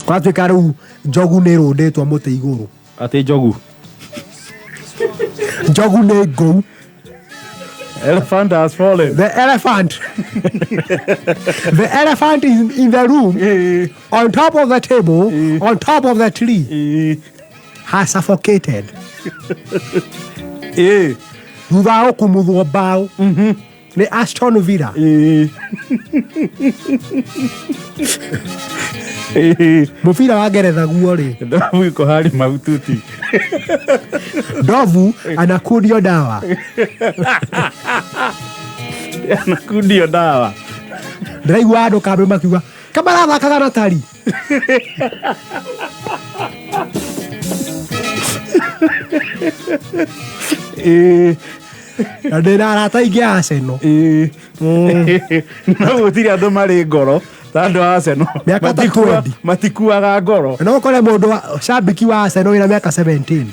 Kũratuĩka rĩu njogu nĩ ĩrũndĩtwo mũtĩ igũrũ. Atĩ njogu. Njogu nĩ ngũu. Elephant has fallen. The elephant. The elephant is in the room, on top of the table, on top of the tree, has suffocated. Thutha wa gũkumuthwo mbaũ nĩ Aston Villa. Mũbira wa Ngeretha guo rĩ. Ndovu iko hali mahututi. Ndovu anakundio dawa. Anakundio dawa. Ndĩraigua andũ kambĩ makiuga kamarathakaga na tari. Na ndĩna arata aingĩ a Arsenal. No gũtirĩ andũ marĩ ngoro ta andũ a Arsenal. Mĩaka ta 20. Matikuaga ngoro. No ũkore mũndũ wa cambiki wa Arsenal wĩna mĩaka 17.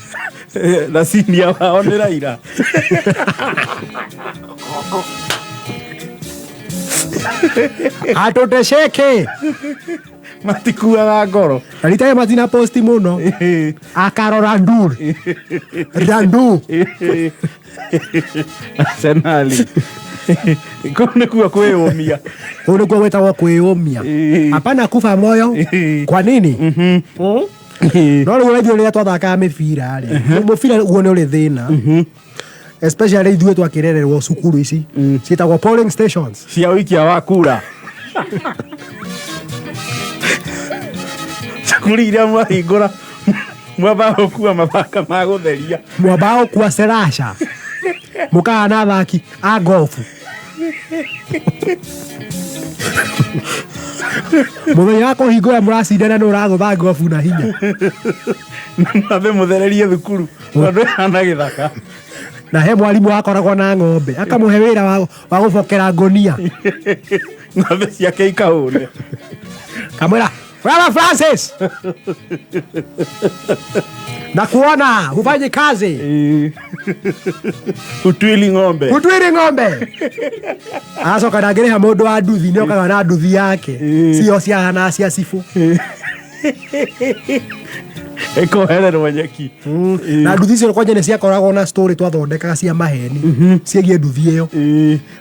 Na senior wao nĩ Raila. Atutesheke. Matikuaga ngoro. Na rita rĩmwe matina posti mũno. Akarora ndur. Randu. Arsenal. Kũu nĩkuo kwĩyũmia. Kũu nĩkuo gwĩtagwo kwĩyũmia. Hapana kufa moyo. Kwa nini? No rĩu ithuĩ rĩrĩa twathakaga mĩbira rĩ, mũbira guo nĩ ũrĩ thĩna. Especially ithuĩ twakĩrererwo cukuru ici ciĩtagwo polling stations. Cia ũikia wa kura. Cukuru iria mwahingũra mwambaga gũkua mabanga ma gũtheria. Mwambaga gũkua serasha. Mũkahana athaki a ngobu. Mũthenya wa kũhingũra mũracindana nũ ũragũtha ngobu na hinya. Mwambe mũthererie thukuru tondũ ĩhana gĩthaka. Na he mwarimũ wakoragwo na ng'ombe akamũhe wĩra wa gũbokera ngũnia. Ng'ombe ciake ikahũne. Kamwĩra, wewe Francis, na kuona hufanyi kazi. Utwili ng'ombe. Utwili ng'ombe. Acoka ndangĩrĩha mũndũ wa nduthi, nĩ okaga na nduthi yake. Cio ciahana cia cibũ. Ĩkohererwo nyeki. Na nduthi icio kwanja nĩ ciakoragwo na story twathondekaga cia maheni ciĩgiĩ nduthi ĩyo.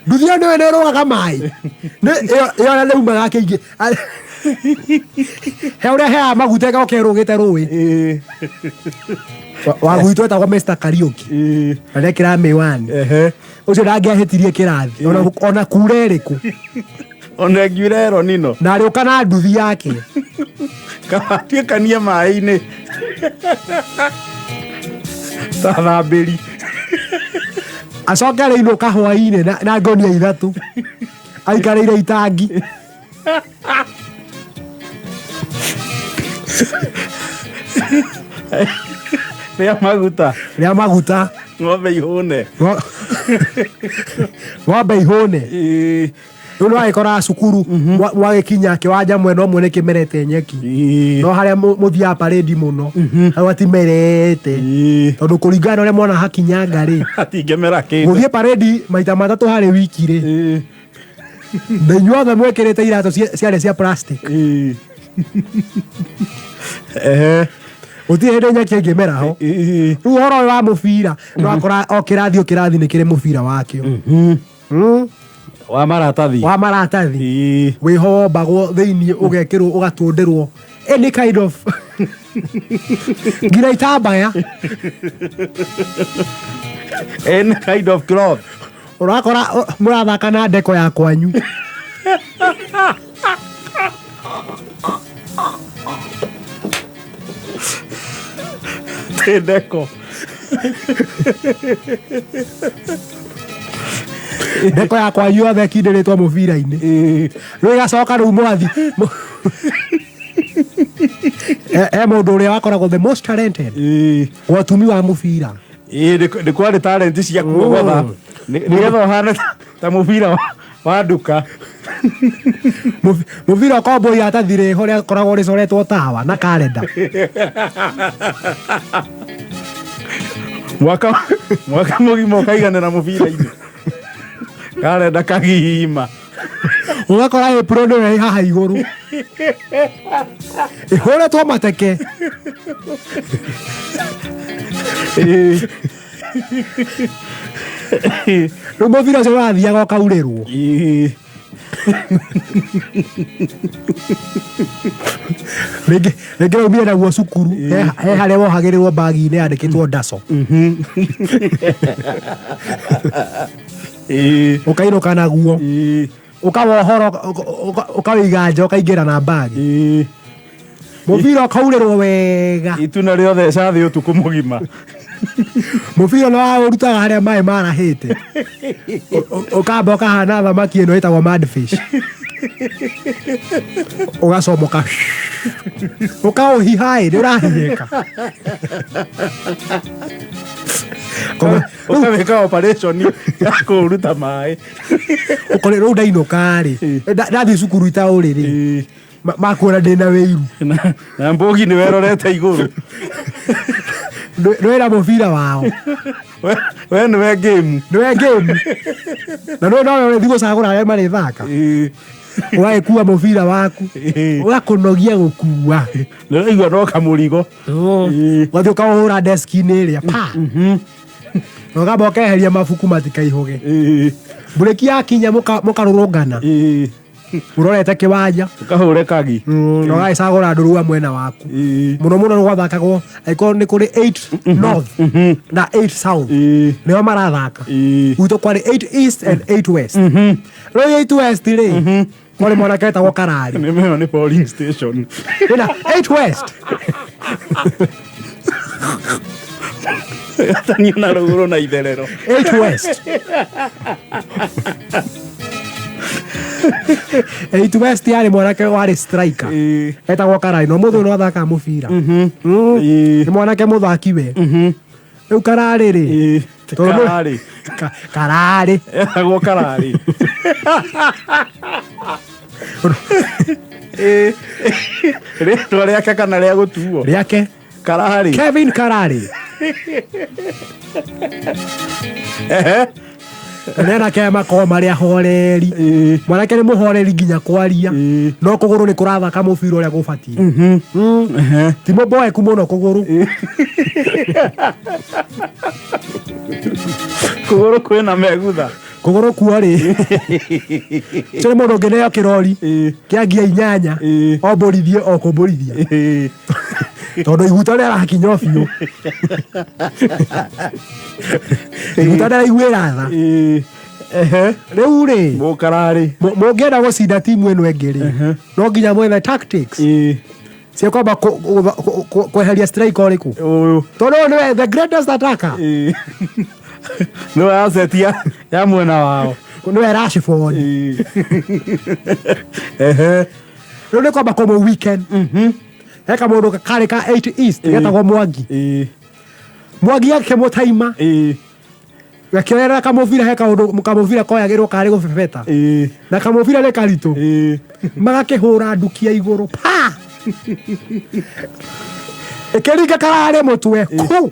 Nduthi ĩyo nĩwe nĩrũgaga maĩ. Ĩyo na nĩumaga kĩingĩ. He ũrĩa heaga maguta ĩgoka ĩrũgĩte rũĩ. Wa gwitũ etagwo Mr. Kariũki. Na nĩekĩraga mĩwani. Ũcio ndangĩahĩtirie kĩrathi ona kura ĩrĩkũ. Ona ĩngiura Eronino. Na arĩũka na nduthi yake. Kaba atuĩkanie maĩ-inĩ. Ta thambĩri. Acoke arĩinũka hwaĩ-inĩ na ngonia ithatũ. Aikarĩire itangi. Rĩa maguta. Rĩa maguta. Ng'ombe ihũne. Ng'ombe ihũne. Rĩu nĩ wagĩkora cukuru mwagĩkinya kĩwanja mwena ũmwe nĩ kĩmerete nyeki. No harĩa mũthiaga parade mũno hau hatimerete. Tondũ kũringana na ũrĩa mwana hakinyanga rĩ, Hatingĩmera kĩndũ. Gũthiĩ parade maita matatũ harĩ wiki rĩ, na inyuothe mwĩkĩrĩte iratũ ciarĩ cia plastic. Gũtirĩ hĩndĩ nyeki ĩngĩmera ho. Rĩu ũhoro ũyũ wa mũbira nĩ wakora o kĩrathi o kĩrathi nĩ kĩrĩ mũbira wakĩo. Wa maratathi. Wa maratathi. Wĩho wombagwo thĩinĩ ũgekĩrwo ũgatũndĩrwo any kind of nginya itambaya. Any kind of cloth. Ũrakora mũrathaka na ndeko ya kwanyu. Ti ndeko. Ndeko ya kwanyu yothe ĩkindĩrĩtwo mũbira-inĩ. Rĩu ĩgacoka rĩu mwathi. He mũndũ ũrĩa wakoragwo the most talented. Watumi wa mũbira. Nĩ kwarĩ talent cia kuogotha. Nĩgetha ũhane ta mũbira wa nduka. Mũbira ũkombwo iratathi rĩho rĩakoragwo rĩcoretwo tawa na kalenda. Mwaka mũgima ũkaiganĩra mũbira-inĩ. Kalenda kagima. Ũgakora apron nĩyo ĩ haha igũrũ. Ĩhũrĩtwo mateke. Rĩu mũbira ũcio wathiaga ũkaurĩrwo. Rĩngĩ rĩngĩ raumire naguo cukuru he harĩa wohagĩrĩrwo mbagi-inĩ yandĩkĩtwo ndaco. Ũkainũka naguo. Ũkawohora ũkawĩiga nja ũkaingĩra na mbagi. Mũbira ũkaurĩrwo wega. Ituna rĩothe thĩ ũtukũ mũgima. Mũbira nĩ waũrutaga harĩa maĩ marahĩte. Ũkamba ũkahana thamaki ĩno ĩtagwo mudfish. Ũgacomoka. Ũkaũhiha ĩ, nĩ ũrahihĩka. Ũkawĩka operation ya kũũruta maĩ. Ũkore rĩu ndainũka rĩ, ndathiĩ cukuru itaũrĩ rĩ, makuona ndĩna wĩiru. Na mbũgi nĩ werorete igũrũ. Nĩwĩna mũbira wao. We nĩwe game. Nĩwe game. Na nĩwe nowe ũrĩthiĩ gũcagũra arĩa marĩthaka. Ũgagĩkua mũbira waku. Ũgakũnogia gũkua. Nĩũraigua no kamũrigo. Ũgathiĩ ũkaũhũra deski-inĩ ĩrĩa pa. Na ũkamba ũkeheria mabuku matikaihũge. Mburĩki yakinya mũkarũrũngana. Ũrorete kĩwanja. Ũkahũre kagi. Na ũgagĩcagũra andũ rĩu a mwena waku. Mũno mũno gwathakagwo angĩkorwo nĩ kũrĩ 8 north na 8 south. Nĩo marathaka. Gwitũ kwarĩ 8 east and 8 west. Rĩu 8 west rĩ, kwarĩ mwanake wetagwo Karari. Nĩ mĩo nĩ polling station. Ĩna 8 west. Gatanio na rũgũrũ na itherero. 8 west. 8 west yarĩ mwanake warĩ striker. Etagwo Karari. No mũthĩ ũyũ no athakaga mũbira. Nĩ mwanake mũthaki we. Rĩu Karari rĩ. Karari. Karari. Etagwo Karari. Rĩtwa rĩake kana rĩa gũtuo? Rĩake. Karari. Kevin Karari. Nĩ anake makoragwo marĩ ahoreri. Mwanake nĩ mũhoreri nginya kwaria. No kũgũrũ nĩ kũrathaka mũbira ũrĩa gũbatiĩ. Ti mũboeku mũno kũgũrũ. Kũgũrũ kwĩna megutha. Kũgũrũ kuo rĩ. Ũcio nĩ mũndũ ũngĩneo kĩrori kĩa ngia inyanya ombũrithie o kũmbũrithia. Tondũ iguta rĩa rakinya o biũ. Iguta ndĩraiguĩra tha. Rĩu rĩ, Mũkararĩ. Mũngĩenda gũcinda timu ĩno ĩngĩ rĩ, no nginya mwethe tactics cia kwamba kweheria striker ũrĩkũ. Ũyũ. Tondũ ũyũ nĩwe the greatest attacker. Nĩwe asset ya mwena wao. Nĩwe Rashford. Rĩu nĩ kwamba kũmũ weekend. He kamũndũ karĩ ka 8 East getagwo Mwangi. Mwangi akĩmũtaima. Gakĩoerera kamũbira he kaũndũ kamũbira koyagĩrwo karĩ gũbebeta. Na kamũbira nĩ karitũ. Magakĩhũra ndukia igũrũ pa. Ĩkĩringa kararĩ mũtwe ku.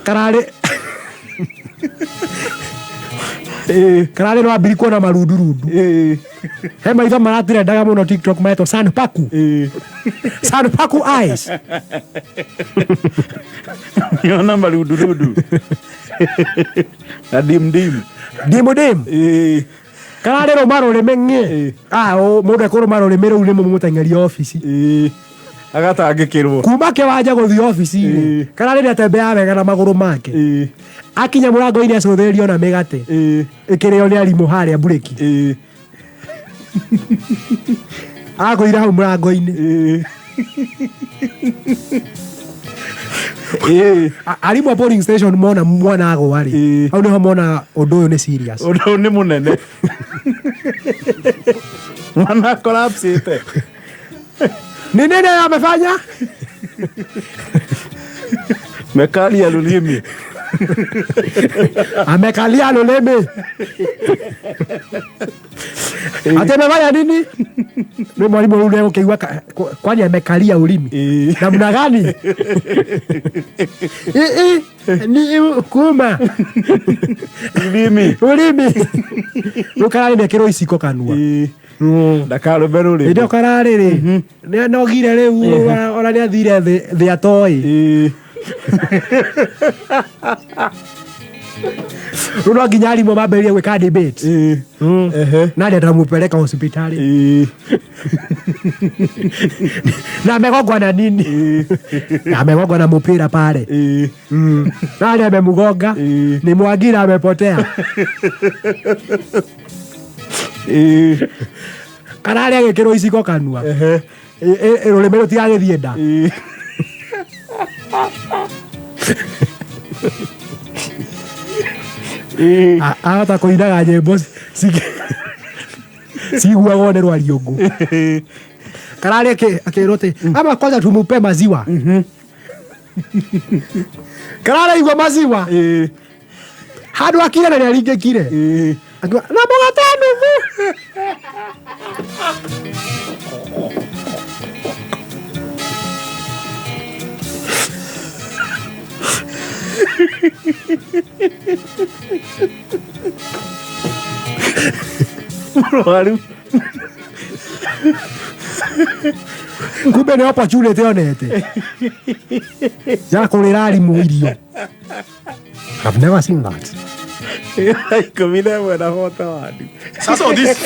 Kararĩ kararĩ no ambiri kuona marundurundu. He maitho maratirendaga mũno TikTok maretwo Sanpaku. Sanpaku eyes. Niona marundurundu. Na dim dim. Dimu dim. Kararĩ rũma rũrĩmĩ ng'ĩ. Ah, mũndũ ekũrũma rũrĩmĩ rũu nĩ mũmũteng'eria obici. Agatangĩkĩrwo. Kuma kĩwanja gũthiĩ obici-inĩ. Kararĩ nĩatembeaga wega na magũrũ make. Akinya mũrango-inĩ acũthĩrĩrio na mĩgate. Ĩkĩrĩo nĩ arimũ harĩa mburĩki. Agũire hau mũrango-inĩ. Arimũ a polling station mona mwana agũa rĩ, hau nĩho mona ũndũ ũyũ nĩ serious. Ũndũ ũyũ nĩ mũnene. Mwana collapse-ĩte. Ni nini amefanya? Mekalia lulimi. Amekalia lulimi. Ati amefanya nini? Nĩ mwarimũ rĩu nĩegũkĩigua kwani amekaria ulimi namna gani? Ĩ, ĩ, ni kuma Ulimi. Ulimi rĩu kararĩ nĩekĩrwo iciko kanua. Ndakarũme rũrĩmĩ. Hĩndĩ ĩyo kararĩ rĩ nĩanogire rĩu, ona nĩathire thĩ atoĩ. Rĩu no nginya arimũ mambĩrĩrie gwĩka debate. Nani atamupeleka hospitali? Na amegongwa na nini? Na amegongwa na mupira pale. Nani amemgonga? Ni Mwagira amepotea. Kararĩ agĩkĩrwo iciko kanua. Rũrĩmĩ rũtiragĩthiĩ nda. Ahota kũinaga nyĩmbo ciguagwo nĩ rwariũngũ. Kararĩ akĩrwo atĩ ama kwanza tumupe maziwa. Kararaigua maziwa handũ akire na nĩaringĩkire. Akiuga, na mũgate nuthu. Mũrwaru. Kumbe nĩ opportunity onete ya kũrĩra arimũ irio. I've never seen that. 11 na 41. Sasa on this